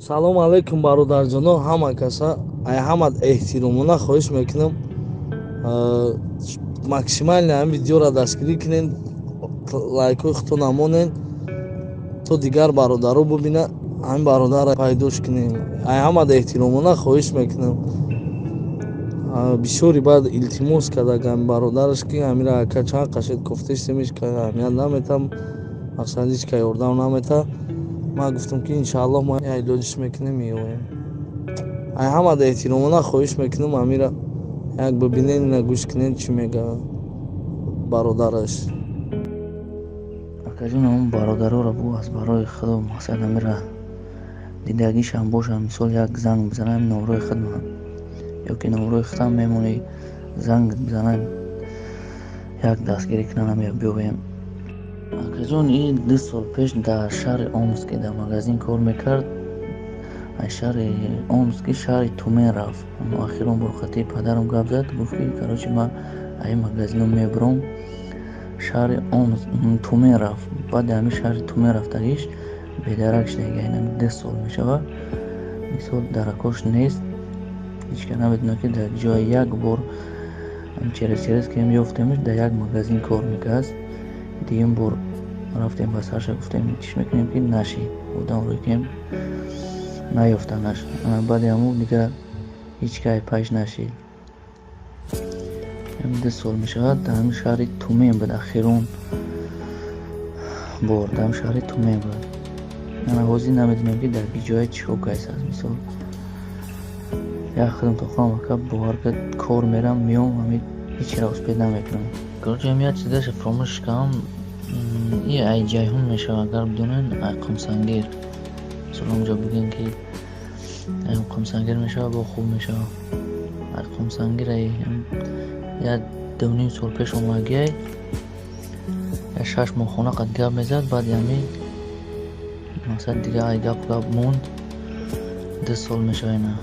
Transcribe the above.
Салому алайкум, бародарҷоно, ҳама каса. Ай ҳама эҳтиромона хоҳиш мекунам, максимально ҳамин видеоро дастгирӣ кунен, лайкҳои худто намонен, то дигар бародаро бубина, ҳамин бародарро пайдош кунем. Ай ҳамада эҳтиромона хоҳиш мекунам. Бисёри баъд илтимос карда ҳамин бародараш, ки ҳамира ака чанд қашед кофтестемиш, аҳамият наметам, мақсад ҳеч ка ёрдам намета. Ман гуфтам, ки иншааллоҳ мо илоҷиш мекунем, меоем. Ай ҳамада эҳтиромона хоҳиш мекунам, ҳамира як бибинен, ина гӯш кунен, чӣ мега бародараш. Акаҷон, ҳамон бародароро бугӯ, аз барои худо, мақсад ҳамира дидагишам бошад, мисол, як занг бизанам, номрои худман ё ки номрои худам мемонӣ, занг бизанам, як дастгирӣ кунам, ҳамира биёвем. Акаҷон, ин 2 сол пеш дар шаҳри Омск дар магазин кор мекард. Аз шаҳри Омски шаҳри Тумен рафт. Ахирон бор хати падарам гап зад, гуфт, ки короче, ман аз ин магазино мебурам. Шаҳри Омск, Тумен рафт. Баъди ҳамин шаҳри Тумен рафтагиш бедарак шудагӣ. Инами 2 сол мешавад, мисол, даракош нест, ҳеч ка намедонад, ки дар ҷое. Як бор через через ки ёфтемш, дар як магазин кор мекард. Дуюм бор рафтем ба сарша, гуфтем, чиш мекунем, ки нашид, одамро кем наёфтанаш. Баъди ҳамун дигар ҳеч кай пайш нашид. 2 сол мешавад, дар ҳамин шаҳри Тумен буд. Ахирон бор дар ҳамин шаҳри Тумен буд. Ана ҳозир намедонем, ки дар ки ҷое чӣ кор кардааст. Мисол, як худам то худам, ака, бовар кард, кор мерам, меом, ҳамин ҳечро успеть намекунам. Короче, ҳам як чизаша фаромӯш кардам. И ай Ҷайҳун мешавад, агар бидонен, ай Қумсангир. Мисол, онҷо бигӯем, ки ай Қумсангир мешавад, бо хуб мешавад. Ай Қумсангир, ай як 2,5 сол пеш омадагиай, як 6 моҳ хона қад гап мезад. Баъди ҳамин, мақсад, дигар ай гап гап монд. 2 сол мешавад ина.